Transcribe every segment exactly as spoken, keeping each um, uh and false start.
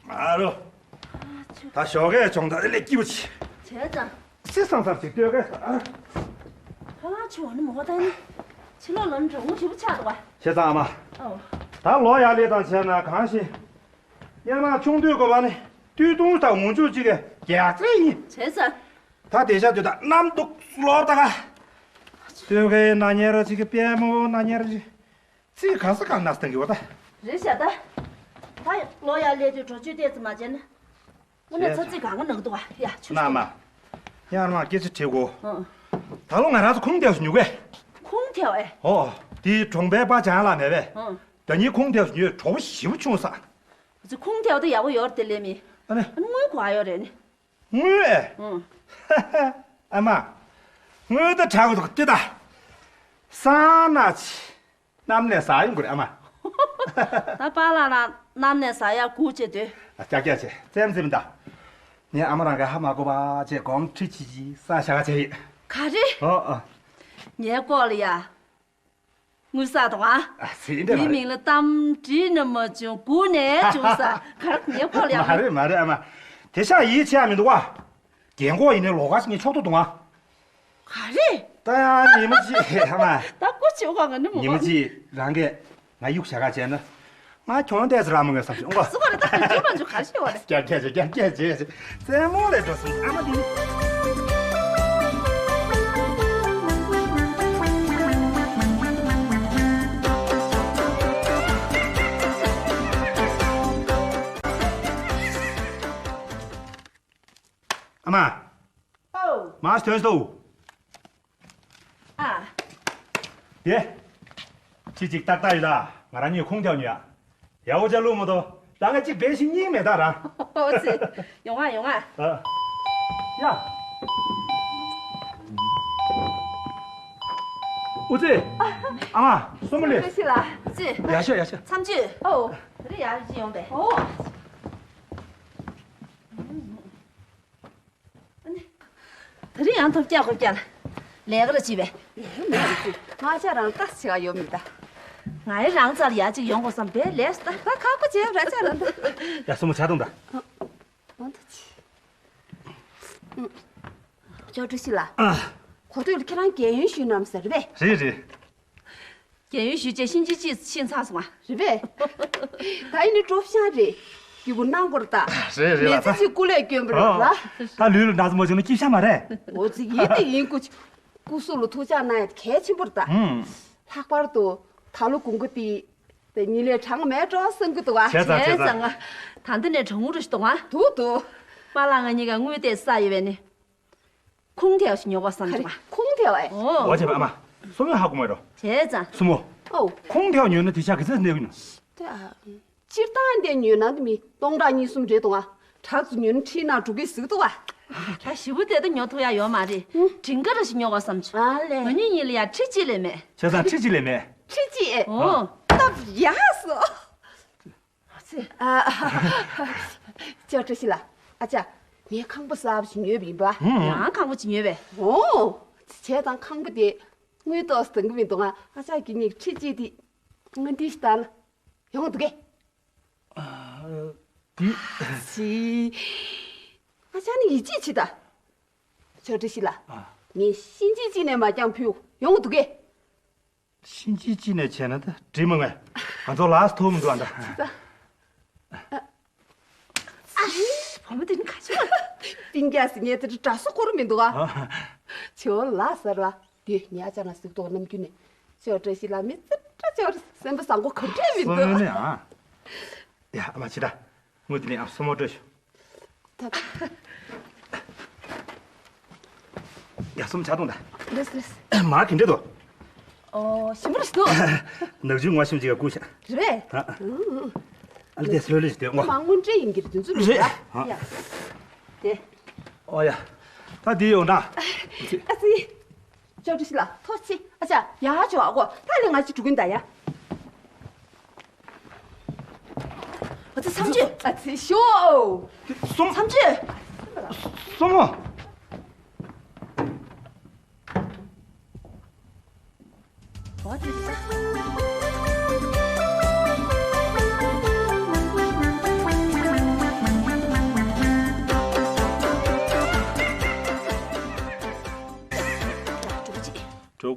ཨ་རོ། ད་ཞོགས་ཀས་བྱུང་ད་ལས་སྐྱིད་པོ་ཆེ། བྱས་ཙང་། ཅི་སང་སར་ཅིག་ལྟོས་ཀས། ཁ་ལག་ཆུ་བ་ནི་མོ་ད་ནི། ཕྱི་ལོགས་ལ་ནི་གྲང་མོ་ཞེ་པོ་ཆགས་འདུག་བ། བྱས་ཙང་ཨ་མ། ཨོ། ད་ལོ་ཡག་ལས་དང་བྱས་ན་གང་ཞིག་ཡང་ན་ཆུང་དུས་དགོས་པ་ནི་སྟོད་ཐུང་དང་འོང་ཆུ་གཅིག་གི་རྒྱག་རྩེ་ཡིན། བྱས་ཙང་། ད་དེ་ཤ་དུས་ད་གནམ་དུག་ལོར་ད་ག་ལྟོས་ཀས་ན་ཉེ་ར་ཅིག་གི་པད་མོ་ན་ཉེ་ར་ཅིག་ཚིག་ག་ས་ག་ན་སྟེང་གི་བ་ད། རེད་ཤག་ད། ད་ལོ་ཡག་ལས་དུས་གྲོ་ཆུ་ཏོག་ཙམ་མ་བྱས་ན། དངོས་གནས་ཚ་ཚིག་གང་ག་ནང་འདུག་བ་ཡ་ཆུ། ན་མ། ཡར་མ་སྐད་ཆ་དྲིས་གོ། ཨང་། ད་ལོ་ང་རང་ཚོ་ཁུངས་ཐེབས་སུ་ཉུག་གས། ཁུངས་ཐེབས་ཨེ། ཨོ། དེའི་གྲོང་པའི་པ་བྱང་ལ་མེད་པས། ཨང་། ད་ནི་ཁུངས་ཐེབས་སུ་ཉུག་གྲོགས་པོ་ཞེ་པོ་ཆུང་ས། ཚེ་ཁུངས་ཐེབས་ད་ཡག་པོ་ཡོད་དེ་ལས་མི། ཨ་ནི། ཨ་ནི་དངུལ་ག་ཡོད་རེད་ནི། དངུལ་ཨེ། ཨང་། ཨ་མ། དངུལ་ད་དྲག་གི་འདུག་ལྟོས་ད། སང་ན་ཆི། གནམ་ནས་ཟག་ཡོང་གི་རེད་ཨ་མ། ད་པཱ་ལགས་རང་གནམ་ནས་ཟག་ཡག་སྒུག་བྱེད་དུས། ཨ་ཀྱག་ཀྱག་བྱེད་ཙེམ་ཙེམ་ད། ངས་ཨ་མ་རང་ག་ཧ་མ་གོ་བ་བྱས་གོང་ཁྲི་ཆི་ཆི་ས་བཞག་ག་བྱས་ཡོད། ག་རེ། ཨོ་ཨོ། ངའི་ལྐོག་ལ་ཡ། དངུལ་བསགས་དང་ཨ། ཨ་ཟིན་དེ་མ་མི་རེད། མིང་ལ་གཏམ་བྲིས་ན་མ་བྱུང་སྒུག་ནས་བྱུང་ས་ག་རེ་ངའི་ལྐོག་ལ་ཡ། མ་རེད་མ་རེད་ཨ་མ། དེ་ཤ་ཡིད་ཆེས་ཡ་མི་འདུག་ཨ། རྒན་གོག་ཡིན་ནའི་ལོགས་ཀ་ཞིག་ངས་ཕྱོགས་གཏོགས་འདུག་ཨ། ག་རེ། ད་ཡང་ཉི་མ་གཅིག་ཨ་མ། ད་ཀོ་ཆེ་བ་ག་ནི་མོ། ཉི་མ་གཅིག་རང་གིས་ང་གཡུག་བཞག་ག་བྱས་ན། ང་གྱོང་ཏོག་ཙམ་རག་མ་ངེས་བསམ་བྱུང་ངོ་། སུ་ག་རེ་ད་ག་ཅུང་མ་འཇུ་ག་ཤེས་བ་རེད། རྒྱབ་རྒྱབ་བྱས་རྒྱབ་རྒྱབ་བྱས་བྱས། རྩེད་མོ་ལས་འགྲོ་སོང་ཨ་མ་དེ་ནི། ཨ་མ། ཨོ། མར་ཐོན་སོང་། ཨ། དེ། ཁྱི་གཅིག་ཏག་ཏག་ཡོད་ད། ང་རང་གཉིས་ཁུངས་ཐེབས་ཉོ་ཡ། ཡ་འུ་ཅག་བླུག་མ་གཏོགས་ད་ང་གཅིག་བེད་ཤིང་གཉིས་མེད་ད་ར། ཨོ་ཙི། ཡོང་ང་ཡོང་ང་། ཨ། ཡ། འུ་ཙི། ཨ་མ། སོ་མོ་ལེ། ཙི་ལ། ཙི། ཡ་ཤོ་ཡ་ཤོ། མཚམས་གཅོད། ཨོ། དེ་རིང་ཡ་ཅི་ཡོང་པས། ཨོ། དེ་རིང་ཡང་ཐོབ་རྒྱག་ཁོ་རྒྱག་ལས་ཀ་ལ་བྱེད་པས། ལས་ཀ་མེད་ཟེར། ང་ཅག་རང་ལྟ་ཞིག་ཡོད་མི་གདའ། ང་ཡི་རང་རྩ་ལ་ཡ་གཅིག་ཡོང་དགོས་བསམ་པས་ལས་སུ་ལྟ། ད་ཁག་པོ་བྱས་ར་ཅག་རང་ལྟ། ཡ་སོ་མོ་ཆ་གཏོང་ད། འོ་ད་ཅི། ཅོ་ཀྲི་ཤི་ལ། ཨ། གོ་ཐོས་ལ་ཁྱེད་རང་རྒན་ཡོལ་ཞུས་གནང་ཟེར་བས། རེད་རེད། རྒན་ཡོལ་ཞུས་རྗེས་གཤིན་རྗེ་ཅིག་ཕྱིན་ཚར་སོང་ང་། རེད་པས། ད་ཡིན་ནི་ཀྲོབ་ཤང་རེད། སྐྱིད་པོ་གནང་དགོས་རེད་ད། རེད་རེད་ལ་མི་ཚེ་ད། གཅིག་སྐུ་ལས་སྐྱོན་པ་རེད་ལ། ད་ལུས་ལ་འདྲ་ཚོ་མ་བྱུང་ན་སྐྱིད་ཤ་མ་རེད། འོ་ཙི་ཡིན་དེ་ཡིན་སྐུ། སྐུ་གཟུགས་ལ་ཐུགས་ཅག་གནང་ཡ་དེ་གལ་ཆེན་པོ་རེད་ད། ཧུམ། ལྷག་པར་དུ་ད་ལོ་དགུན་ཁ་དེ། དེ་ཉིན་ལས་གྲང་མེད་འགྲོ་བསམ་གི་འདུག་ཨ། བྱས་ཙང་བྱས་ཙང་། ད་འདི་ནས་གྲང་མོ་རུ་ཞིག་འདུག་ཨ། འདུག་འདུག་པཱ་ལགས་ང་གཉིས་ཀ་དངུལ་དེ་བསགས་ཡོད་པས་ནི། ཁུངས་ཐེབས་ཤིག་ཉོ་དགོས་བསམ་ག་རེ། བྱུང་ང་། ཁུངས་ཐེབས་ཨེ། ཨོ། འོ་བྱས་པ་ཨ་མ། སོ་མོས་ཧ་གོ་མ་རོ། བྱས་ཙང་། སོ་མོ། ཨོ། ཁུངས་ཐེབས་ཉོས་ན་དེ་ཤ་གི་ཚད་གནས་གི་ནོ། ད། སྤྱིར་བཏང་དེ་ཉོས་ན་དེ་མི་སྟོང་ཕྲག་གཉིས་གསུམ་རེད་དོ་ང་། དྲག་ཏུ་ཉོས་ན་ཁྲིའི་ནང་འགྲོ་གི་ཟིག་འདུག་བ། ད་ཞེ་པོ་དེ་ད་ཉོ་ཐུབ་ཡ་ཡོད་མ་རེད། ཧུམ། བྲིན་ཀ་ར་ཞིག་ཉོ་དགོས་བསམ་བྱུང་། ཨ་ལེ། ང་གཉིས་གཉིས་ལ་ཡ་ཁྲི་གཅིག་ལས་མེད། བྱས་ཙང་ཁྲི་གཅིག་ལས་མེད། ཁྲི་གཅིག་ཨེ། ཨོ། སྟབས་ཡག་སོང་། ཨ་ཙི། ཨ། ཅོ་ཀྲི་ཤི་ལ། ཨ་ཅག་ངས་ཁང་པ་གསར་པ་ཞིག་ཉོས་པ་ཡིན་པ། ཧུམ། ཡང་ཁང་པ་ཅིག་ཉོས་པས། ཨོ། བྱས་ཙང་ཁང་པ་དེ་དངུལ་ཏོག་ཙམ་འདང་གི་མི་འདུག་ང་། ཨ་ཅག་གི་གཉིས་ཁྲི་གཅིག་དེ་དངུལ་འདི་ཞིག་བཏང་ན་ཡོང་འདུག་གས། ཨ། དེ། ཨ་ཙི། ཨ་ཅག་ནི་ཡིད་ཆེས་བྱེད་ད། ཅོ་ཀྲི་ཤི་ལ། ཨ། ངས་གཤིན་རྗེ་གཅིག་ནས་མ་འགྱངས་ཕུལ་ཡོང་འདུག་གས། གཤིན་རྗེ་གཅིག་ནས་བྱས་ན་ད་འགྲིག་མ་ངེས། ང་ཚོ་ལགས་ཐུག་མི་འདུག་ཨ་ད། ཨ། ཨ། བུ་མོ་དེ་ནི་ཁ་ཆུ། པིན་རྒྱ་སི་ངས་དེ་འདྲ་སོ་སྐོར་མི་འདུག་ཨ། ཨ། ཆེ་བོ་ལགས་ཟེར་ལ། དེ་ཉ་ཅག་ང་གཟིགས་དོགས་རྣམ་འགྱུར་ནས། ཅོ་ཀྲི་ཤི་ལ་མི་ཙི་ཏྲ་ཅོ་སེམས་པ་བཟང་པོ་ག་འདྲས་མི་འདུག་སོ་ནི་ཨ། ཡ་ཨ་མ་ཅི་ད། དངུལ་དེ་ནས་ཨ་སོ་མོ་སྤྲོད་ཤོག་ད། ཡ་སོ་མོ་ཆ་གཏོང་ད། ལེས་ལེས། མ་གི་འདྲེ་དོ། ཨོ་ཞིམ་པོ་རེད་འདུག་ནག་ཆུ་ངོ་ཤིམ་ཅིག་ག་བསྐུར་ཤག་རེད་པས། ཨ། ཨ་ལ་དེ་སོལ་ལེ་ཞིག་དེ་ངོ་མ་དངུལ་འདྲེ་ཡིན་གྱི་རེད་དུ་ཚུར་རེད། ཡ། དེ། ཨོ་ཡ། ད་དེ་ཡོང་ད། ཨ་ཙི། ཅོ་ཀྲི་ཤི་ལ་ཐོ་ཆི་ཨ་ཅག་ཡ་ཅོ་ཨ་གོ་ད་ལས་ང་ཅི་འགྲོ་གིན་ད་ཡ། ཨ་ཙི་མཚམས་གཅོད། ཨ་ཙི་ཤོ། སོམ། མཚམས་གཅོད། སོ་མོ། འོ་དེ་རེད་ད།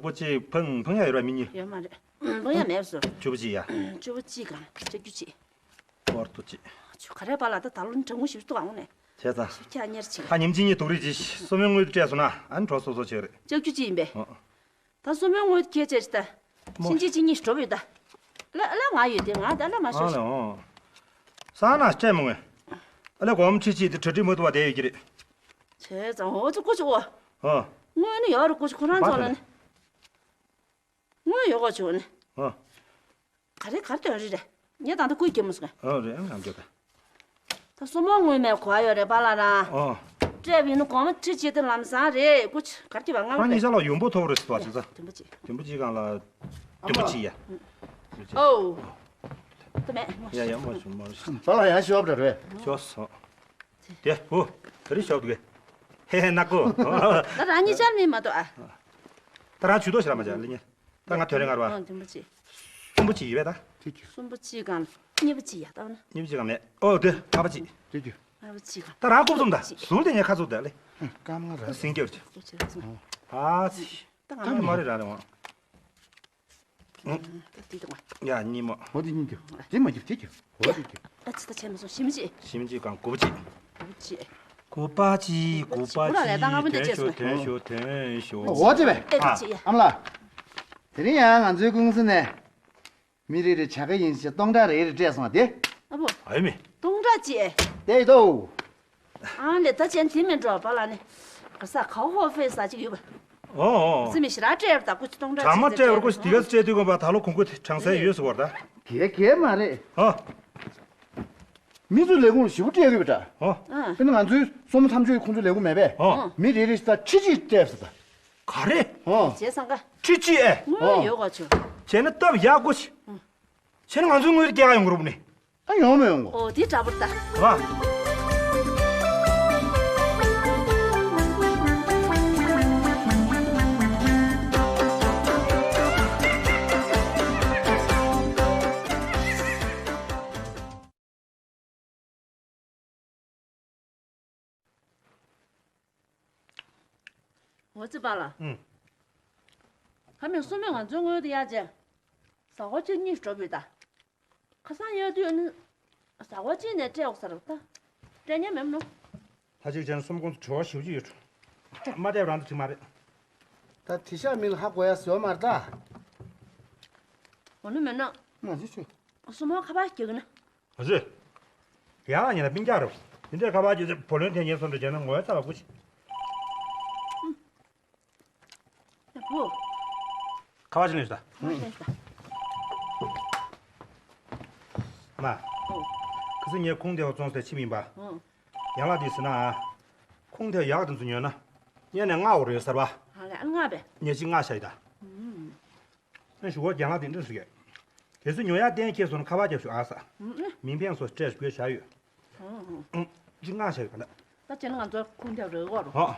སྒོར་གཅིག་ཕང་ཕང་ཡ་ཡོད་ར་མི་གཉིས། ཡོད་མ་རེད། ཕང་ཡ་མེད་སོ། བཅུ་པོ་གཅིག་ཡ། བཅུ་པོ་གཅིག་གང་ལྕགས་ཀྱུ་གཅིག་ཧོར་ཐུག་གཅིག་ཆུ་ག་རེ་པ་ལ་ད་ད་ལོ་ནི་གྲང་མོ་ཞིག་ཏུ་ཨང་ནས། བྱས་ཙང་། ཤུགས་ཁྱག་གཉེར་ཅིག་ཁ་ཉིན་གཅིག་གཉིས་དུག་རིགས་ཅིག་སོ་མའི་དངུལ་སྤྲད་སོང་ན་ཨ་ནི་གྲོ་སོ་སོ་བྱེད་རེད། ལྕགས་ཀྱུ་གཅིག་ཡིན་པས། ཨོ། ད་སོ་མའི་དངུལ་ཁྱེད་ཅེས་ད། མོ། ཕྱིན་ཅི་ཅི་གཉིས་འགྲོ་བའི་ད། ལ་ལ་ང་ཡོད་དེ་ང་ད་ལ་མ་ཨ་ཤོར་ལ་ཤོར། ཨོ། ས་ན་སྤྲད་མོ་ངས། ཨ་ལ་སྒོར་མོ་ཁྲི་གཅིག་དེ་གྲ་སྒྲིག་མ་ཐུབ་པ་དེ་ཡོད་ཀྱི་རེད། བྱས་ཙང་ཨོ་ཙི་ཀུ་ཅི་ཨོ། ཨོ། དངུལ་ནི་ཡོད་རེད་ཀུ་ཅི་ཁོ་རང་ཚོ་ལ་ནི། དངུལ་ཡོད་གོ་ཆུ་ནི། ཨོ། ག་རེ་ག་རེ་དོན་རེད་རེད། ངས་ད་ལྟ་ཀུ་རྒྱབ་མོ་སོང་། ཨོ་རེད་ཨང་རྒྱབ་ད། ད་སོ་མོ་དངུལ་མེད་གོ་ཡོད་རེད་པ་ལ་རང་། ཨོ། སྤྲད་པ་ཡིན་ན་གོང་མ་ཁྲི་གཅིག་དེ་ལམ་སང་རེད་ཀུ་ཅི་ག་རེ་གྱིས་པ་ང་ཁོ་རང་གཉིས་ཆ་ལ་ཡོང་པོ་ཐོབ་རེད་ཟེར་བ་བྱས་ཙང་། བདུན་པོ་གཅིག་བདུན་པོ་གཅིག་གང་ལ། བདུན་པོ་གཅིག་ཡ། ཨོ། ད་མེད། ཡ་ཡ་མ་བྱུང་མ་བྱུང་། པ་ལ་ཡ་ཤོབ་འདྲ་རེད། ཤོབ་སོང་། དེ་བུ། དེ་རིང་ཤོབ་འདུག་གས། ཧེ་ཧེ་ནག་པོ། ད་རང་གཉིས་ཆར་མིན་མ་གཏོགས་ཨ། ད་རང་ཇུས་གཏོགས་ཤི་ར་མ་བྱ་ལེ་ཉེ། ད་ང་ཐོད་རེ་ངར་བ། ཨ་བདུན་པོ་གཅིག་གསུམ་པོ་གཅིག་ཡོད་པས་ད། གསུམ་པོ་གཅིག་གང་། གཉིས་པོ་གཅིག་ཡ་ད་ན། གཉིས་པོ་གཅིག་གང་མེད། ཨོ་དེ་ལྔ་པོ་གཅིག་ལྔ་པོ་གཅིག་གང་། ད་རང་རྐུབ་ཙམ་ད་ཟུར་དེ་ཉེ་ཁ་ཚུགས་ད་ལེ། སྐམ་ང་ར་སིང་སྐྱོར་གྱི། ཨ་ཙི། ད་ང་མ་རེ་ར་རེ་བ། ད་དེ་དང་། ཡ་གཉིས་མོ། འོ་དེ་གཉིས་རྒྱུ། དེ་མ་རྒྱུ་དེ་རྒྱུ། འོ་དེ་རྒྱུ། ཨ་ཙི་ད་བྱས་མ་སོང་ཞིམ་ཅི། ཞིམ་ཅི་གང་དགུ་པ་ཅི། དགུ་པ་ཅི། དགུ་པ་ཅི་དགུ་པ་ཅི། དོན་ཤོ་དོན་ཤོ་དོན་ཤོ། འོ་དེ་བས། ཨ་ཙི་ཡ། ཨ་མ་ལགས། དེ་རིང་ཡང་ང་ཚོའི་ཀུང་སི་ནས། མི་རེ་རེ་བྱ་དགའ་ཡིན་ཞེས་སྟོང་ཕྲག་རེ་རེ་སྤྲད་སོང་བ་དེ། ཨ་བོ། ཨ་ཡོད་མེད། སྟོང་ཕྲག་ཅི། དེ་ཡིན་དོ། ཨང་ལེ་ད་ཅན་དེ་མིན་འགྲོ་པ་ལ་ནི། ག་ས་གའོ་ཧོ་ཧྥེ་ས་ཅིག་ཡོད་པ། ཨོ་ཨོ། སི་མི་ཞི་ར་སྤྲད་ད་ཀུ་ཅི་སྟོང་ཕྲག་གྲ་མ་སྤྲད་བར་ཀུ་ཅི་དེ་ག་སྤྲད་དུས་གོ་པ་ད་ལོ་གོང་གུ་དེ་གྲངས་ཚད་ཡོད་སུ་བར་ད། དེ་གས་མ་རེད། ཨོ། མི་ཚོའི་ལས་ཁུངས་ལ་ཞེ་པོ་སྤྲད་དགོས་པ་འདྲ། ཨོ། ཨ། དཔེར་ན་ང་ཚོའི་སོ་མོ་ཐམས་ཅད་ཁོང་ཚོའི་ལས་ཁུངས་མེད་པས། ཨོ། མི་རེ་རེ་ཞིག་ད་ཁྲི་གཅིག་སྤྲད་ཟེར་ད། ག་རེ། ཨོ། བྱས་ཙང་ཀ། ཁྲི་གཅིག་ཨེ། དངུལ་ཡོད་ག་ཆོ། བྱས་ན་སྟབས་ཡག་པོ་ཞིག་བྱས་ན་ང་ཚོའི་དངུལ་སྐྱེལ་ག་ཡོང་གི་རུབ་ནི། ཨ་ཡོང་མི་ཡོང་གོ། ཨོ་དེ་འདྲ་པོ་ད། ཨ། འོ་ཙི་པ་ལ། ཨུང་། ཁ་མེད་སོ་མེད་ང་ཚོའི་སྔོན་དུ་ཡ་ཅེ། ཟ་ཧོ་ཅིག་གཉིས་འགྲོ་བུད་ད། ཁ་སང་ཡོད་དུས་ནི། ཟ་ཧོ་ཅིག་ནས་སྤྲད་འོག་ཟ་རོགས་ད། སྤྲད་ཉན་མེད་མོ། ད་ཅིག་བྱས་ན་སོ་མོ་ཀུང་ཚོ་བྲེལ་བ་ཞེ་པོ་ཅིག་ཡོད་འགྲོ། མ་སྤྲད་རང་དུ་ཁྲིད་མ་རེད། ད་དེ་ཤ་མི་ལ་ཧ་གོ་ཡ་ཟོ་མ་རེད་ད། འོ་ནི་མེད་ན། མ་ཟི་ཆུ། སོ་མོ་ཁ་པར་རྒྱག་གི་ན། ཨ་ཙི། ཡང་ལ་ཉེ་ལ་སྤུན་ཀྱག་རེད། དེ་འདྲའི་ཁ་པར་གྱི་བུ་ལོན་འཐེན་ཉེན་སོང་འདྲ་བྱས་ན་ངོ་ཡ་ཚ་བ་སྐུ་ཆེ། ཡ་བུ། ཁ་པར་ཅི་ནས་ཤོད་ད། ཁ་པར་ཅི་ནས་ཤོད་ད། མ། ཨོ། ཁ་སང་ངས་ཁུངས་དེ་བ་བཙོང་སའི་ཕྱི་མིན་པ། ཨོ། ཡང་ལ་དེ་ཟེར་ན། ཁུངས་དེ་ཡག་དེ་ཚོ་ཉོས་ན། གཉེར་ནས་མངགས་འོ་རེད་ཟེར་བ། ཧ་ལས་ཨ་མངགས་པས། ངས་ཅི་མངགས་བཞག་ཡི་ད། ཨུམ། ཨ་ཞུ་བ་རྒན་ལགས་དེ་འདྲ་ཟེར་གས། གལ་སྲིད་ཉོ་ཡག་གཏན་འཁེལ་སོང་ན་ཁ་པར་རྒྱབ་ཤོག་ཨ་ས། ཨུམ། མིང་ཕན་ཚུན་སྤྲད་དགོས་བཞག་ཡོད། ཨུམ། ཅི་མངགས་བཞག་ཡོད་ག་ད། ད་བྱས་ན་ང་ཚོར་ཁུངས་རྒྱབ་རེད་གོ་རོ། ཧོ།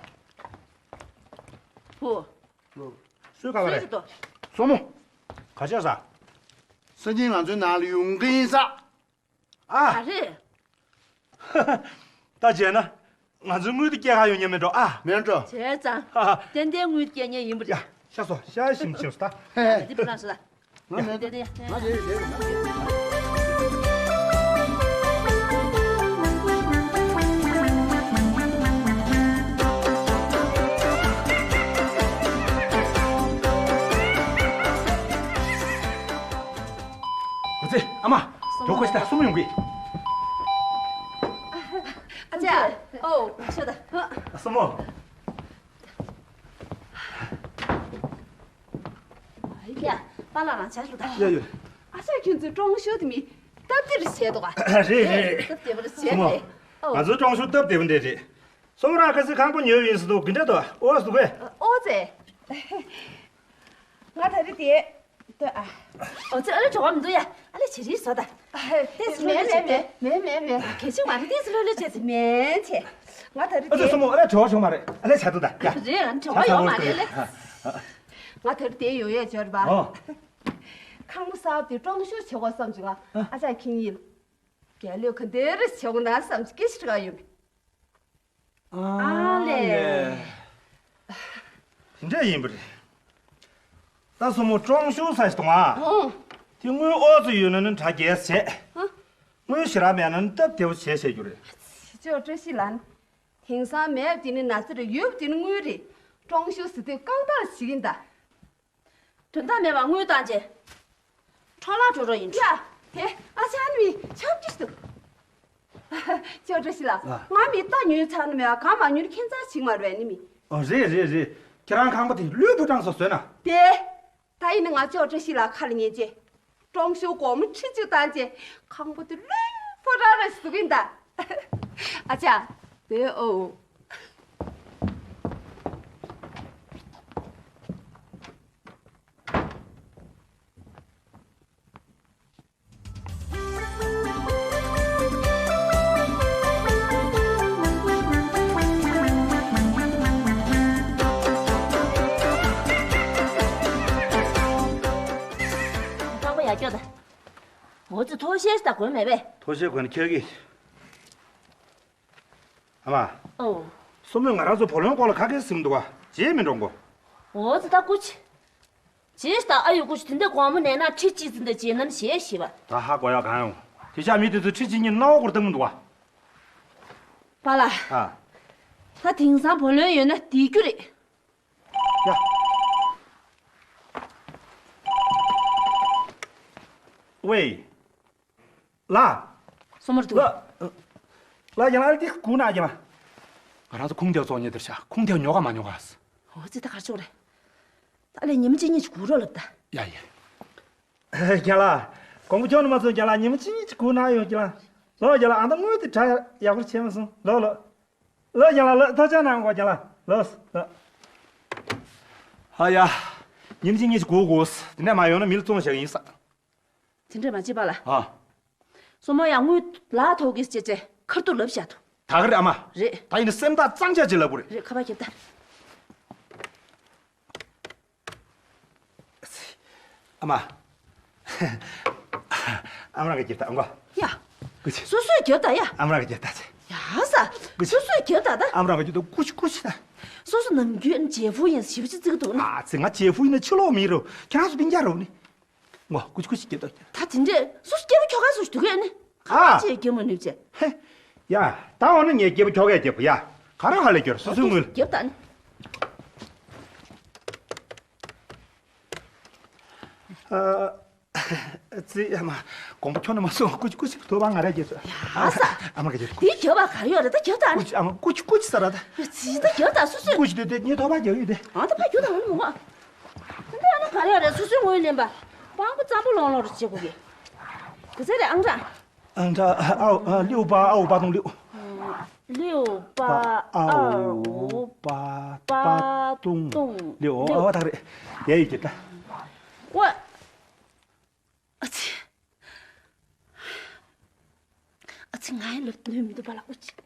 བུ། སུའི་ཁ་པར་རེད། སུའི་ཅི་ཏོ། སོ་མོ། ག་བྱས་ས། སང་ཉིན་ང་ཚོའི་ནང་ལ་ཡོང་གི་ཡིན་ས། ཨ། ག་རེ། ད་བྱས་ན། ང་ཚོའི་དངུལ་དེ་སྐྱེལ་ག་ཡོང་ཉན་མེད་འགྲོ་ཨ། མེད་འགྲོ། བྱས་ཙང་། ཧ་ཧ། ཏན་ཏན་དངུལ་སྐྱེལ་ཉན་ཡིན་པ་རེད། ཡ། ཤ་སོ་ཤ་ཞིམ་ཞིམ་སོ་ད། ཧེ་ཧེ། འདི་པི་ལ་སོ་ད། ང་མེད་འགྲོ། ཏན་ཏན་ཡ། ང་རེད་རེད་ང་རེད། ཨ་ཙི། ཨ་མ། ཇོ་ཁོ་ཤི་ད་སུ་མོ་ཡོང་གི། ཨ་ཅག་ཨོ། ཤོད་ད། ཨ་སུ་མོ། ཡ། པཱ་ལགས་རང་ཆ་ཞུ་ད། ཡ་ཡོད། ཨ་ཅག་ཁྱོད་ཚོའི་ཀྲོང་ཤོ་དེ་མི། སྟབས་བདེ་རུ་བྱས་འདུག་ག་རེད་རེད། སྟབས་བདེ་བ་རུ་བྱས་སུ་མོ། རེད། ཨོ། ང་ཚོའི་ཀྲོང་ཤོ་སྟབས་བདེ་བ་འདྲ་རེད། སོ་མོ་རང་ཁ་སང་ཁང་པ་ཉོས་ཡིན་ཟེར་འདུག་གི་འདྲ་འདུག་ཨོ་སུ་གས། ཨོ་ཙེ། ང་ད་རེས་དེ། ལྟོས་ཨ། ཨོ་ཙེ་ཨ་ལེ་གྲོགས་མི་འདུག་ཡ། ཨ་ལེ་བྱེད་རིགས་བཟོ་ད། ལྟས་སུ་ལོས་ལོས་བྱེད་དེ། མེད་མེད་མེད། གལ་ཆེ་མ་རེད་ལྟས་སུ་ལོས་ལོས་བྱེད་དེ་མེད་ཚེ། ང་ད་རེས་ཨ་ཙེ་དེ། སོ་མོ་ཨ་ལེ་གྲོགས་བྱུང་མ་རེད་ཨ་ལེ་བྱ་དུ་ད་ཡ། རེད་ཨ་གྲོགས་ཡོད་མ་རེད་ལེ། ང་ད་རེས་དེ་ཡོང་ཡས་འབྱོར་བ། ཨོ། ཁང་པ་གསར་པ་དེ་ཀྲོང་ཤོ་བྱེད་དགོས་བསམ་བྱུང་ང་ཨ་ཅག་ཁྱེད་གཉིས་ལ། རྒྱལ་གླུ་ག་འདྲ་རེ་བྱེད་དགོས་ན་བསམ་གྱི་སྐད་ཆ་དྲི་ག་ཡོང་གི། ཨ་ལེ། དེ་འདྲ་ཡིན་པ་རེད། ད་སོ་མོ་ཀྲོང་ཤུ་ས་ཞིག་གཏོང་ཨ། ཨོ། དེ་དངུལ་ཨོ་ཙི་ཡོད་ན་ནི་དྲ་རྒྱས་བྱས། ཧ། དངུལ་ཞེ་དྲག་མེད་ན་ནི་སྟབས་བདེ་བོ་བྱས་བྱས་རྒྱུ་རེད། ཅོ་བཀྲ་ཤིས་ལགས། དེང་སང་མེད་པ་དེ་ནི་ན་ཚ་རེད། ཡོད་པ་དེ་ནི་དངུལ་རེད། ཀྲོང་ཤུ་ཟེར་དུས་རྐང་ཐང་ཞིག་ཡིན་ད། དོན་དག་མེད་པར་དངུལ་བཏང་རྗེས། འཕྲོ་བརླག་འགྲོ་རོགས་ཡིན། ཡ། དེ་ཨ་ཅག་ནི་མི་ཆབ་ཀྱི་འདུག་ཅོ་བཀྲ་ཤིས་ལགས། ཨ། ང་མི་རྟ་ཉོས་ཚར་ནི་མེད་པ་གང་མ་ཉོས་ནི་ཁྱད་མཚར་ཞིག་མ་རེད་ནི་མི། ཨོ་རེད་རེད་རེད། ཁྱེད་རང་ཁང་པ་དེ་ལུས་པོ་གྲངས་སུ་བཟོས་ན། དེ། ད་ཡིན་ན་ང་ཅོ་བཀྲ་ཤིས་ལགས་ཁ་ལ་ཉན་རྗེས། ཀྲོང་ཤུ་སྒོར་མོ་ཁྲི་གཅིག་བཏང་རྗེས་ཁང་པ་དེ་ལུས་པོ་རང་རེད་ཟེར་གྱིན་གདའ། ཨ་ཅག་དེ་ཨོ། ཁང་པ་ཡར་སྐྱོར་དང་། འོ་ཙི་ཐོག་ཤེལ་ཞིག་དགོས་མེད་པས། ཐོག་ཤེལ་དགོས་ན་ཁྱེར་གི། ཨ་མ། ཨོ། སོ་མོས་ང་རང་ཚོ་བུ་ལོན་སྐོར་ལ་ཁ་སྐད་ཟིན་འདུག་ག་བརྗེད་མི་འགྲོ་གོ། འོ་ཙི་ད་སྐུ་མཁྱེན། བྱས་ད་ཨ་ཡོ་སྐུ་མཁྱེན་དེ་འདྲ་དགོང་མོ་ནས་ན་ཁྲི་གཅིག་ཙམ་དེ་བྱས་ན་ཞེས་ཞེས་པ། ད་ཧ་གོ་ཡག་གང་ཡོང་། དེ་ཤ་མི་དེ་ཚོ་ཁྲི་གཅིག་གཉིས་སྣ་བོ་སྐོར་བཏང་གི་འདུག་ག་པཱ་ལགས། ཨ། ད་དེང་སང་བུ་ལོན་ཡོད་ན་བསྡད་རྒྱུ་རེད། ཡ། ཝེ། ལ། སོ་མོར་འདུག་ལ། ལ་ཡང་ལ་དེ་སྒུག་ན་ཡང་ལ། ང་རང་ཚོ་ཁུངས་ཐེག་ཚོགས་ཉེ་དེར་བཞག་ཁུངས་ཐེག་ཉོ་ག་མ་ཉོ་ག་ཨོ་ཙི་ད་གར་ཕྱོགས་རེད། ད་ལས་ཉི་མ་གཅིག་གཉིས་ཅིག་སྒུག་རོགས་ལབ་ད། ཡ་ཡ། རྒན་ལགས། དགོང་མོ་ཁྱོད་ནི་མ་ཚོ་རྒན་ལགས་ཉི་མ་གཅིག་གཉིས་ཅིག་སྒུག་ན་ཡོང་རྒན་ལགས། ལོ་རྒན་ལགས་ཨ་ད་དངུལ་དེ་དྲ་ཡག་པོ་བྱས་མ་སོང་ལོ་ལོ། ལོ་རྒན་ལགས་ལོ་ཐུགས་རྗེ་གནང་གོ་རྒན་ལགས་ལོ་ལོ། ཧ་ཡ། ཉི་མ་གཅིག་གཉིས་ཅིག་སྒུག་དགོས། དེ་ནས་མ་ཡོང་ན་མི་ལ་བཙོང་བཞག་གི་ཡིན་ས། དེ་འདྲས་མ་བྱེད་པ་ལ། ཨ། སོ་མོ་ཡང་དངུལ་ལག་ཐོག་གིས་བྱེད་ཅེས་ཁར་ཐུག་ལབ་བཞག་ཐུག་ད་ག་རེད་ཨ་མ། རེད། ད་ཡིན་ན་སེམས་ཐག་གཙང་ཆགས་ཅིག་ལབ་དགོས་རེད། རེད་ཁ་པར་རྒྱབ་ད། ཨ་མ། ཨ་མ་རང་གི་རྒྱབ་ད་ཨང་གོ། ཡ། ཀུ་ཅི། སོ་སོས་རྒྱབ་ད་ཡ། ཨ་མ་རང་གི་རྒྱབ་ད་ཅི། ཡ་ས། ཀུ་ཅི། སོ་སོས་རྒྱབ་ད་ད། ཨ་མ་རང་གི་རྒྱབ་ད་ཀུ་ཅི་ཀུ་ཅི་ད། སོ་སོ་ནམ་རྒྱུན་ཇེ་ཕུ་ཡིན་ཞིབ་ཅི་བརྩི་གི་འདུག་ན། ཨ་ཙི་ང་ཇེ་ཕུ་ཡིན་ན་ཕྱི་ལོགས་མི་རུ་ཁྱེད་རང་ཚོ་སྤུན་ཀྱག་རུ་ནི། ངོ་ཀུ་ཅི་ཀུ་ཅི་རྒྱབ་ད། ད་དེ་འདྲས་སོ་སོ་སྐྱེ་བོ་ཁྱོ་ག་སོ་སོ་འདུག་གས་ནི། ཨ། ཅེས་སྐྱེ་མོ་ནུས་ཅེ། ཧེ། ཡ། ད་འོ་ན་ངས་སྐྱེ་བོ་ཁྱོ་གས་སྐྱེ་བོ་ཡ། ག་རེ་ཧ་ལས་སྐྱོར་སོ་སོའི་ངོས། རྒྱབ་ད་ནི། ཨ། ཙི་ཨ་མ། དགོངས་པ་ཁྱོན་ནས་མ་སོང་ཀུ་ཅི་ཀུ་ཅི་ཐོབ་པ་ང་རེ་རྒྱབ་སོ། ཡ་ས། ཨ་མ་ག་རྒྱབ། དེ་རྒྱབ་པ་ག་ཡོད་རེད་ད་རྒྱབ་ད་ནི། ཀུ་ཅི་ཨ་མ་ཀུ་ཅི་ཀུ་ཅི་ས་ར་ད། ཙི་ད་རྒྱབ་ད་སོ་སོས། ཀུ་ཅི་དེ་དེ་ངས་ཐོབ་པ་རྒྱབ་ཡོད་དེ། ཨ་ད་ཕ་རྒྱུ་ད་འོ་ནི་མོ་ང་། འདི་ཨ་ན་ག་རེ་ཡོད་རེད་སོ་སོའི་ངོས་ལེན་པ། སྤང་པོ་ཙམ་པོ་ལོང་ལོང་རུ་བྱེད་དགོས་གི། ག་ཚད་རེད་ཨང་གྲངས། ཨང་གྲངས་ཨའོ་ཨ་ལེའུ་པ་ཨའོ་པ་དུང་ལེའུ། ལེའུ་པ་ཨའོ་པ་པ་དུང་ལེའུ། ཨོ་ཨ་བ་ཐག་རེད། ཡ་ཡི་གེ་ད། ཝ། ཨ་ཙི། ཨ་ཙི་ང་ཡི་ལབ་ནུས་མི་འདུག་པ་ལ་ཨུ་ཙི།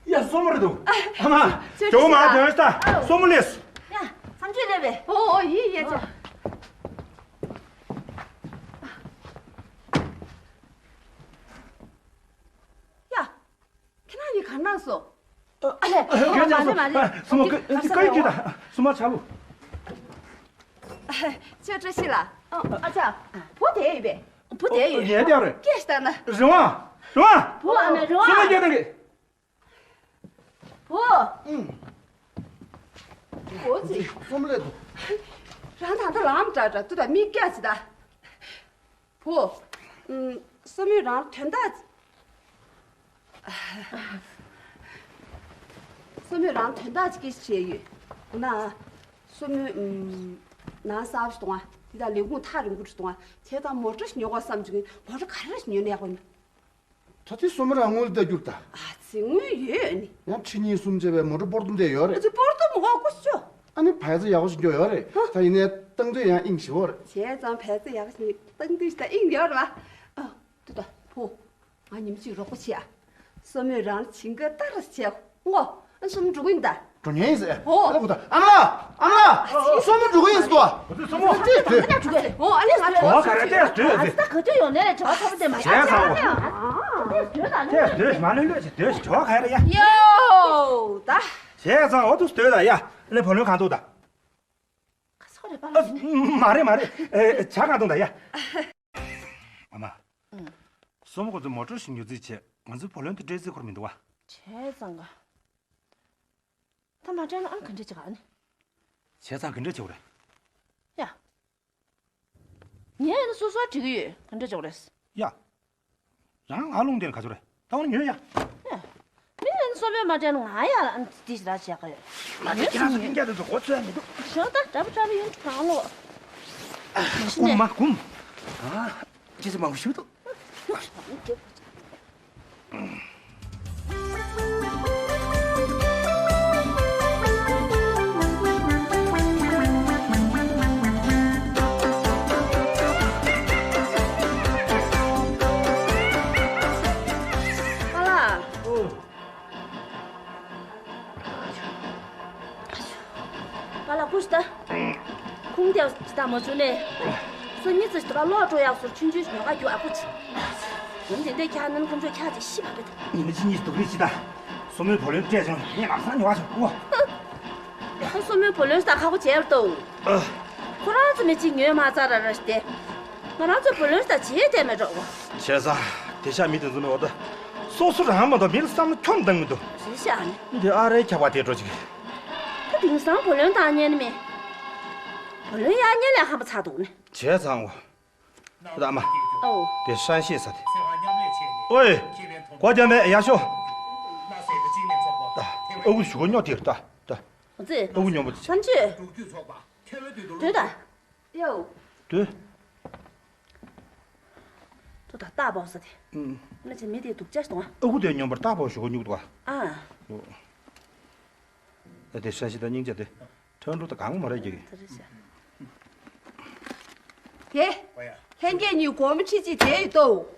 ཡ་སོ་མོ་རེད་འདུག་ཨ་མ། ཁྱོད་ཁྱོད་མ་ཁྱོད་ད་སོ་མོ་ལས། ཡ་མཚམས་གཅོད་ལས་པས། ཨོ་ཨོ་ཡིན་ཡ་ཅག་ཡ། ཁྱེད་རང་གཉིས་ག་ན་སོང་། ཨ་ལས། ཨ་ལས། སོ་མོ་ཀི་ཀི་ཀི་ད་སོ་མོ་ཆ་ལུ། ཁྱོད་བཀྲ་ཤིས་ལགས། ཨ་ཅག་བུ་དེ་ཡིན་པས། བུ་དེ་ཡིན། ངས་དེ་རེད། སྐད་ཞིག་བཏང་ན། རེ་བ། རེ་བ། བུ་ཨ་མ་རེ་བ། སོ་མོ་སྐད་བཏང་གི་བུ། ཨུང་། འོ་ཙི། སོ་མོ་ལས་འདུག་རང་ད་ལྟ་ལམ་དྲག་དྲག་ཏུ་ད་མིག་སྐྱ་ཅི་ད། བུ། ཨུང་། སོ་མོས་རང་དོན་དག་སོ་མོས་རང་དོན་དག་ཅིག་སྐད་ཆ་བཤད་ཡོད། འོ་ན། སོ་མོས་ཨུམ། ནང་གསར་པ་ཞིག་གཏོང་བ། དེ་དང་ལས་ཁུངས་ཐག་རིང་པོ་ཞིག་གཏོང་བ། བྱས་ཙང་མོ་ཊ་ཞིག་ཉོ་དགོས་བསམ་བྱུང་གིན་མོ་ཊ་ག་རེ་ཞིག་ཉོ་ན་ཡག་པོ་ཡིན། ད་དེ་སོ་མོ་རང་དངུལ་ལྟ་རྒྱུར་ད། ཨ་ཙི་དངུལ་ཡོད་ནི། ཡང་ཁྲི་གཉིས་གསུམ་བྱས་པའི་མོ་ཊ་སྤོར་ཏོ་འདྲ་ཡོད་རེད། ཨ་ཙི་སྤོར་ཏོ་མོ་ཧོ་ཀུ་ཤོ། ཨ་ནི་བལ་ཙེ་ཡག་པོ་ཞིག་ཉོ་ཡོད་རེད། ད་ཡིན་ནའི་བཏང་དུས་ཡང་དབྱིངས་ཞིག་ཡོད་རེད། བྱས་ཙང་བལ་ཙེ་ཡག་པོ་ཞིག་བཏང་དུས་ད་དབྱིངས་ཡོད་རེད་བ། ཨ་ཏུ་ད་བུ། ང་ཉིན་གཅིག་རོགས་པ་བྱེད་ཨ། སོ་མོས་རང་བྱིན་ག་ལྟར་བྱེད་ངོ་། ཨ། སོ་མོ་འགྲོ་གི་ཡིན་ད། འགྲོ་ཉན་ཡིན་ཟེར། ཨོ། ཨ་ལ་གོ་ད། ཨ་མ་ལགས། ཨ་མ་ལགས། སོ་མོ་འགྲོ་གི་ཡིན་ཟེར་ཏོ། ཨོ་ཙི་སོ་མོ། ཨ་ཙི་ད་ག་འདྲ་འགྲོ་གི། ཨོ། ཨ་ལས་ཟེར། བྲོ་བ་ག་རེ་བལྟས་ཟེར་ཟེར། ཨ་ཙི་ད་ག་ཚོད་ཡོང་ནས་རེད། བྲོ་བ་ཚ་པོ་དེ་མ་བྱས་ཚང་། ཨ་ཙི་སྡོད་ད། ལས་སྡོད་མ་ལོས་ལོས་ཅིག་སྡོད། བྲོ་བ་ག་རེ་ཡ། ཡོ་ད། བྱས་ཚང་། འོ་དུ་སྡོད་ད་ཡ། ཨ་ལས་བུ་ལོན་གང་འདུག་ད། ག་སོག་རེད་པ་ལགས། ཨ། མ་རེད་མ་རེད། ཨེ། ཇ་གང་འདུག་ད་ཡ། ཨ་མ། ཨུ། སོ་མོ་ཁོ་ཚོ་མོ་ཊ་ཞིག་ཉོ་རྩིས་བྱས། ང་ཚོའི་བུ་ལོན་དེ་སྤྲད་རྩིས་ཁུར་མི་འདུག་བ། བྱས་ཙང་ག་ད་མ་སྤྲད་ན་ཨ་ནི་ག་འདྲ་བྱེད་ག་ཨ་ནི། བྱས་ཙང་ག་འདྲ་བྱེད་དགོས་རེད། ཡ། ངས་ཨ་ནི་སོ་སོར་འགྲིག་གི་ཡོད། ག་འདྲ་བྱེད་དགོས་རེད། ཡ། རང་ང་རླུང་དེར་ག་ཚོད་རེད། ད་འོ་ན་ཉོས་ཡ། ཨེ། མི་ལ་སོ་པའི་མ་དྲན་ང་ཡ་ལ་འདི་ཞིག་ར་བྱས་ག་ཡོད། ང་ཚོ་ཁྱེད་རང་ཚོ་སྙིང་རྒྱ་དེ་ཚོ་གོ་ཚོད་མི་འདུག་ཞོག་ད་དྲ་བ་དྲ་བ་ཡོང་གང་ལོ། མ་གཞི་ནས་སྐུམ་མ་སྐུམ། ཨ། ཅི་ཟེར་མང་པོ་ཞུ་འདུག་པ་ལགས། ཨོ། པ་ལགས་སྐུ་ཞིག་ད། ཁུངས་ལྡེའུ་ཅིག་ད་མ་བྱུང་ནས། སང་ཉིན་ཙམ་ཞིག་ད་ལོག་འགྲོ་ཡག་སོར་ཆུང་ཆུང་ཞིག་ཉོ་ག་རྒྱུ་ཨ་ཁུ་ཅིག་ཡང་དེ་འདྲའི་འཁྱག་ནང་ཁོང་ཚོས་འཁྱག་ཅིག་ཤི་བ་རེད། ཉི་མ་གཅིག་གཉིས་སྡུག་རུས་ཅིག་ད། སོ་མོའི་བུ་ལོན་སྤྲད་བྱུང་། ངས་ལམ་སང་ཉོ་བ་བྱུང་ཨོ། ཁོ་སོ་མོའི་བུ་ལོན་ད་ཁག་པོ་བྱས་པ་འདུག་ཨ། ཁོ་རང་ཚོ་མི་གཅིག་ཉོས་མ་རྩ་ར་ར་ཞིག་སྟེ། ང་རང་ཚོའི་བུ་ལོན་ད་བྱེད་བསྡད་མེད་འགྲོ་གོ། བྱས་ཙང་དེ་ཤ་མི་དེ་ཚོ་ནི་འོ་ད། སོ་སོ་རང་མ་གཏོགས་མི་ལ་བསམ་བློ་ཁྱོན་བཏང་མི་འདུག་རེད་ཤག་ནི། འདི་ཨ་རའི་ཁྱབ་པ་དེ་འགྲོ་ཅིག་ད་དེང་སང་བུ་ལོན་བཏང་ཉན་ནི་མེད། བུ་ལོན་གཡར་ཉན་ལས་ཧམ་པ་ཚ་འདུག་ནི། བྱས་ཙང་འོ། ད་ཨ་མ། ཨོ། དེ་ཧྲན་ཤེས་ས་དེ། ཨོའི། གོ་རྒྱབ་མེད་ཡར་ཤོག་ད་ཨ་ཁུ་གཞུག་གུ་སྨྱོ་དེ་ད་ད། ཨོ་ཙི། ཨ་ཁུ་སྨྱོ་པོ་ཅིག་བསམ་ཆོས། སྡོད་ད། ཡོ། སྡོད། ཁྱོད་ད་རྟག་པ་ས་དེ། ཨུམ། ན་ཆེ་མི་དེ་སྡུག་ཅག་གཏོང་ཨ། ཨ་ཁུ་དེ་སྨྱོན་པར་རྟག་པ་ཞུ་གོ་སྨྱུག་འདུག་ཨ། ཨ། ཨོ། ད་དེ་ཧྲན་ཤེས་ད་སྙིང་རྗེ་དེ། ཁྲག་འགྲོ་ད་གང་མ་རེད་ཀྱི། ད་རེད་ཤག་དེ། ལྷན་རྒྱས་གཉིས་སྒོར་མོ་ཁྲི་གཅིག་བསྡད་ཡོད་དོ།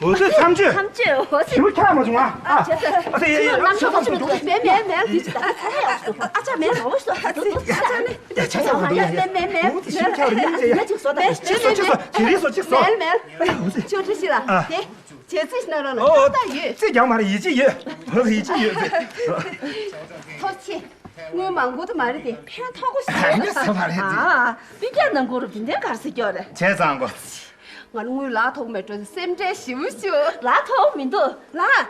འོ་ཙི་མཚམས་གཅོད། མཚམས་གཅོད་འོ་ཙི། ཞིམ་པོ་ཁྱག་མ་བྱུང་ཨ། ཨ་ཅེ་ཟེར། ཨ་ཙི། ཡ་ཡ། ལམ་ཤོག་ཅིག་མི་འདུག་མེད་མེད་མེད། འདི་ཅི་ད་ཚ་ཡག་སོ། ཨ་ཅག་མེད་མ་འོ་སོ། ཨ་ཙི། ཨ་ཅག་ནི། ད་ཆ་ཚང་མ་ཡ་མེད་མེད་མེད། འོ་ཙི་ཞིམ་ཁྱག་རེད་མིན་ཅེ་ཡ། ཅིག་སོ་ད། ཅིག་སོ་ཅིག་སོ། ཇེ་རིང་སོ་ཅིག་སོ། མེད་མེད། འོ་ཙི། ཅོ་ཅི་ཤི་ལ། ཨ། དེ། ཇེ་ཙི་ཤི་ན་རོ་ལ། ཨོ། ད་ཡོད། ཙི་རྒྱག་མ་རེད། ཡིད་ཆེས་ཡོད། འོ་ཙི་ཡིད་ཆེས་ཡོད་ཙི། ཐོབ་ཆེ། དངུལ་མང་པོ་དུ་མ་རེད་དེ་ཕན་ཐོགས་པོ་ཞིག་ཨ་ནི་ཟ་མ་རེད་དེ། ཨ། སྤུན་ཀྱག་ནང་སྒོ་རུ་དེ་འདྲའི་གར་སི་སྐྱོ་རེད། བྱས་ཙང་གོ། ང་དངུལ་ལག་ཐོགས་མེད་འགྲོ་སེམས་ཁྲལ་ཞེ་པོ་ཞིག་ལག་ཐོགས་མི་འདུག་ལགས།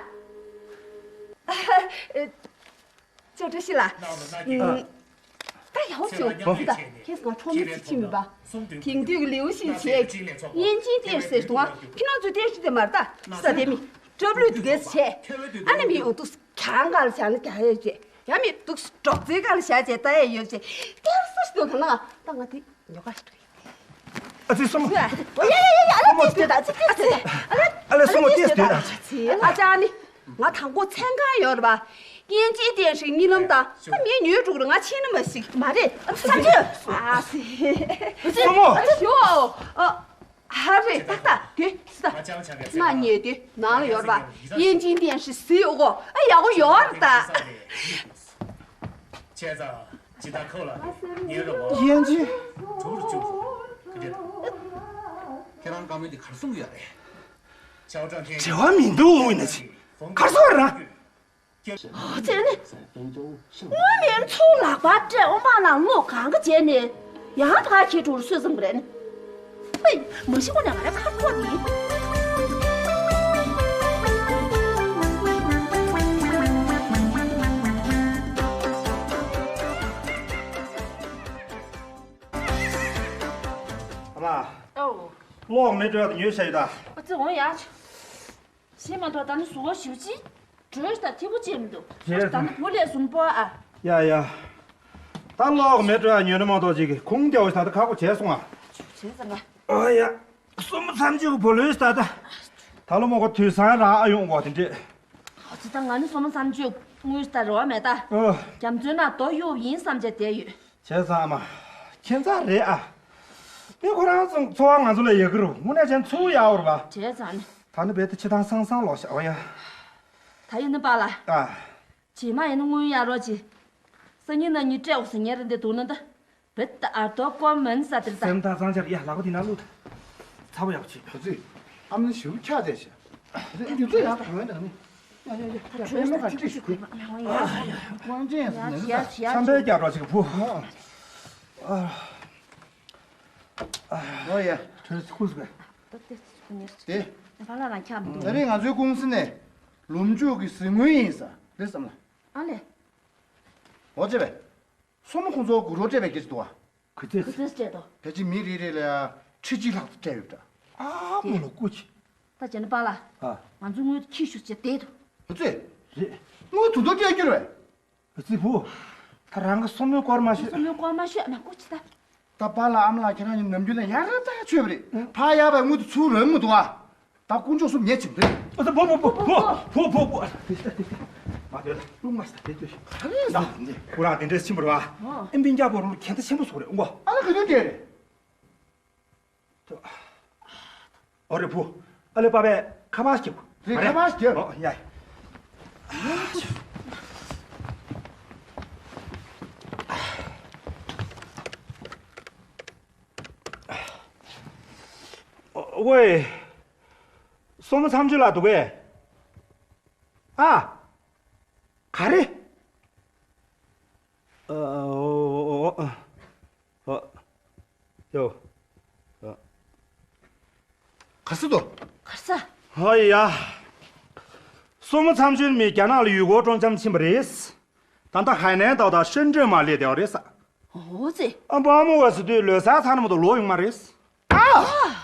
ཅོ་ཀྲི་ཤི་ལ། ད་ཡག་པོ་བྱུང་། ད་ཁྱེད་ང་ཁྲོམ་མི་ཅིག་ཕྱིན་མི་པ། དེང་དུས་ཀྱི་ལེའུ་ཞིག་བྱས། ཡན་ཅིན་ཏེ་ཟེར་འདུག་ང་ཁྱེད་རང་ཚོའི་ཏེ་ཤི་དེ་མར་ད་ས་དེ་མི་ཀྲབ་ལུས་འདུག་གས་བྱས། ཨ་ནི་མི་འོ་འདུག་གང་ག་ལ་བཞག་ན་རྒྱག་ཡས་བྱས། ཡང་མི་འདུག་སྒྲོག་ཙེ་ག་ལ་བཞག་བྱས་ལྟ་ཡས་ཡོད་བྱས། ཏེ་སུ་ཞིག་འདུག་ག་ན་ད་ང་དེ་ཉོ་ག་ཞིག་འགྲོ་ཡ། ཨ་ཙི་སོ་མོ། ཨོ་ཡ་ཡ་ཡ་ཡ། ཨ་ལ་ཏེ་སྡོད་ད། ཨ་ཙི་ཏེ་སྡོད་ད། ཨ་ལ་ཨ་ལ་སོ་མོ་ཏེ་སྡོད་ད། ཨ་ཙི། ཨ་ཅག་ནི། ང་དང་པོ་མཚན་གང་ཡོད་རེད་པ། ཡན་ཅིན་ཏེ་ཧྲིང་གཉིད་ལམ་དང་ད་མིའི་ཉོས་འགྲོ་གི་རེད། ང་ཕྱིན་ན་མ་ཤི་གི་མ་རེད། ཨ་ཙི་ཨ་ཙི། ཨ་ཙི། སོ་མོ། ཨ་ཙི་ཞོ། ཨ། ཧ་རེ་ཏག་ཏག་དེ་སི་ད། ང་ཉེ་དེ་ནང་ལ་ཡོད་རེད་པ། ཡན་ཅིན་ཏེ་ཧྲིང་ཟི་ཡོད་གོ། ཨ་ཡག་པོ་ཡོད་རེད་ད། བྱས་ཙང་ཇི་ལྟར་ཁོ་ལ་ཉེ་རུ་བ། ཡན་ཅིན། གྲུ་རུ་བཅུག་གི་རེད། ཁྱེད་རང་བཀའ་མོལ་འདི་གར་གསུང་གི་ཡོད་རེད། ཞའོ་ཀྲང་ཐེན། འབྲེལ་བ་མི་འདུག་ཡིན་ན་ཅི། གར་སོང་ར། ཨོ་ཙེ་ནི། དངོས་མིན་ཚུར་ལག་པ་སྤྲད་ཨོ་མ་ལ་ངོ་གང་ག་བྱས་ནས་ཡང་ད་ཁྱེད་གྲུ་རུ་སུས་བཟུང་གི་རེད་ནི། ཧེ། མ་གཞི་ཁོ་ནས་ང་རང་ཁ་ཐོག་ནི། ཨ་མ། ཨོ། གློག་མེ་སྤྲོད་ཉོས་བྱས་ཡོད་ད། ཨ་ཙི་འོང་ཡ། ཤེས་མ་ཐོག་ད་ནི་ཟུག་པ་ཞུ་ཅི། བྲོས་ད་ཐིབས་པོ་ཅི་མི་འདུག་ད་ནི་བུ་ལས་སུན་པོ་ཨ། ཡ་ཡ། ད་གློག་མེ་སྤྲོད་ཉོས་ནི་མ་གཏོགས་ཅིག་གི་ཁུངས་ལྡེའུ་ད་ད་ཁག་པོ་བྱས་སོང་ཨ། བྱས་ཙང་ཨ། ཨ་ཡ། སོ་མོ་མཚམས་གཅོད་ཀྱི་བུ་ལོན་ད་ད། ད་ལོ་མོ་གོ་དུས་སང་རག་ཨ་ཡོང་གོ་དེ་འདྲས། ཨ་ཙི་ད་ང་ནི་སོ་མོ་མཚམས་གཅོད་དངུལ་ད་རེ་བ་མེད་ད། ཨ། རྒྱ་མཚོའི་ནང་རྡོ་གཡུག་ཡིན་བསམ་བྱས་བསྡད་ཡོད། བྱས་ཙང་ཨ་མ། ཁྱད་མཚར་རེད་ཨ། དེ་ཁོ་རང་ཚོ་འཚོ་བ་ང་ཚོ་ལས་ཡག་གི་རུ་དངོས་གནས་ཅན་ཚུར་ཡག་པོ་རེད་པ། བྱས་ཙང་ནི། ད་ནི་རྦད་དེ་ཕྱི་ཐང་སང་སང་ལོག་ཤག་ཨོ་ཡ། ད་ཡིན་ན་པཱ་ལགས། ཨ། རྗེས་མ་ཡིན་ན་དངུལ་གཡར་རོགས་གྱིས། སང་ཉིན་གནངས་ཉིན་སྤྲད་འོང་ཟེར་ཉེ་རེ་འདི་འདུག་ན་ད། བེ་ད་ཨར་ཏོ་ཀོ་མིན་ས་དེར་ད། སེམས་ཐག་གཙང་ཆར་ཡ་ལག་པ་དེ་ན་བླུགས་ད། ཚ་བ་ཡག་ཆེ། ཁ་ཚིག་ཨ་མ་ནི་ཞིབ་ཆགས་ཚད་ཤ། རེད་འདི་ཚོ་ཡག་གང་ཡོད་ནང་ནི། ཡ་ཡ་ཡ་ད་པད་མ་ཁ་ཁྲིད་ཤིག་གུ། ཡ་ཡ་ཡ། ཡ་ཡ་ཡ། ཆམ་པའི་རྒྱ་རོ་ཞིག་བུ། ཨ། ཨོ་ཡ། ཁྲོས་ཁུག་སུ་ག་ད་ལྟ་ཚུགས་ཉེར་ཚུགས། དེ། ཕ་ལ་ལ་ཁྱབ་འདུག་ད་རེས་ང་ཚོའི་ཀུང་སི་ནས་ལོ་མཇུག་གི་གཟིགས་མོ་ཡིན་ས་རེད་བསམ་ལ། ཨ་ལེ། འོ་ཅེ་བས། སོ་མོ་ཁོང་ཚོ་གུ་རོ་སྤྲད་པའི་སྐད་ཆ་འདུག་ཨ། གུ་ཚེ་གུ་ཚེ་སྤྲད་དོ། ཕལ་ཆེར་མི་རེ་རེ་ལ་ཁྲི་གཅིག་ལྷག་སྤྲད་ཡོད་འདྲ། ཨ་མོ་ལོ་ཀུ་ཅི། ད་བྱས་ན་པཱ་ལགས། ཨ། ང་ཚོ་དངུལ་ཁྱི་ཤུགས་ཅེ་བསྡད་དོ། གུ་ཚེ། རེད། དངུལ་དུ་དོ་སྤྲད་རྒྱུ་རེད། ཨ་ཙི་བུ། ད་རང་གི་སོ་མོའི་སྐོར་མ་ཤོད། སོ་མོའི་སྐོར་མ་ཤོད་ན་ཀུ་ཅི་ད། ད་པཱ་ལགས་ཨ་མ་ལགས་ཁྱེད་རང་གཉིས་ནམ་རྒྱུན་ནས་ཡག་ར་ད་ཆོད་པ་རེད། ཕ་ཡག་པའི་དངུལ་དུ་ཚུར་རོལ་མི་འདུག་ཨ། ད་དཀོན་མཆོག་གསུམ་ཉེ་ཆིམ་རེད། ཨ་ཙི་བུ་བུ་བུ་བུ་བུ་བུ་བུ། ཨ་ཙི་ཙི་ཙི་ཙི། མ་སྡོད་ད་རླུང་མ་ས་དེ་ལྟོས་ཤིག་ག་རེ་ཟ་འདི། ཁོ་རང་དེ་འདྲས་ཕྱིན་པ་རེད་བ། ཨེམ་པིན་རྒྱ་བོ་རུ་གན་ད་ཆེན་པོ་སོགས་རེད་ཨོ། ཨ་ལ་ག་དུས་དེ་རེད། ཨོ་རེད་བུ། ཨ་ལེ་པ་པས་ཁ་པར་ཞིག་རེད་ཁ་པར་ཞིག་ཨོ་ཡ། ཝེ། སོ་མོ་མཚམས་གཅོད་ལ་འདུག་གས། ཨ། ག་རེ། ཨ། ཨོ། ཨོ། ཡོ། ཨ། ག་ས་དོ། ག་ས། ཧོ་ཡ། སོ་མོ་མཚམས་གཅོད་མི་རྒྱ་ནག་ལ་ཡུལ་སྐོར་སྤྲོ་འཆམ་ཕྱིན་པ་རེད། ད་ལྟ་ཧའེ་ནན་ཏའོ་དང་ཧྲེན་ཀྲེན་མ་སླེབས་བསྡད་པ་རེད་ས། ཨོ་ཙི། ཨ་བ་མོ་བ་སི་དུས་ལོ་གསར་ཚང་མ་དུ་ལོ་ཡོང་མ་རེད། ཨ།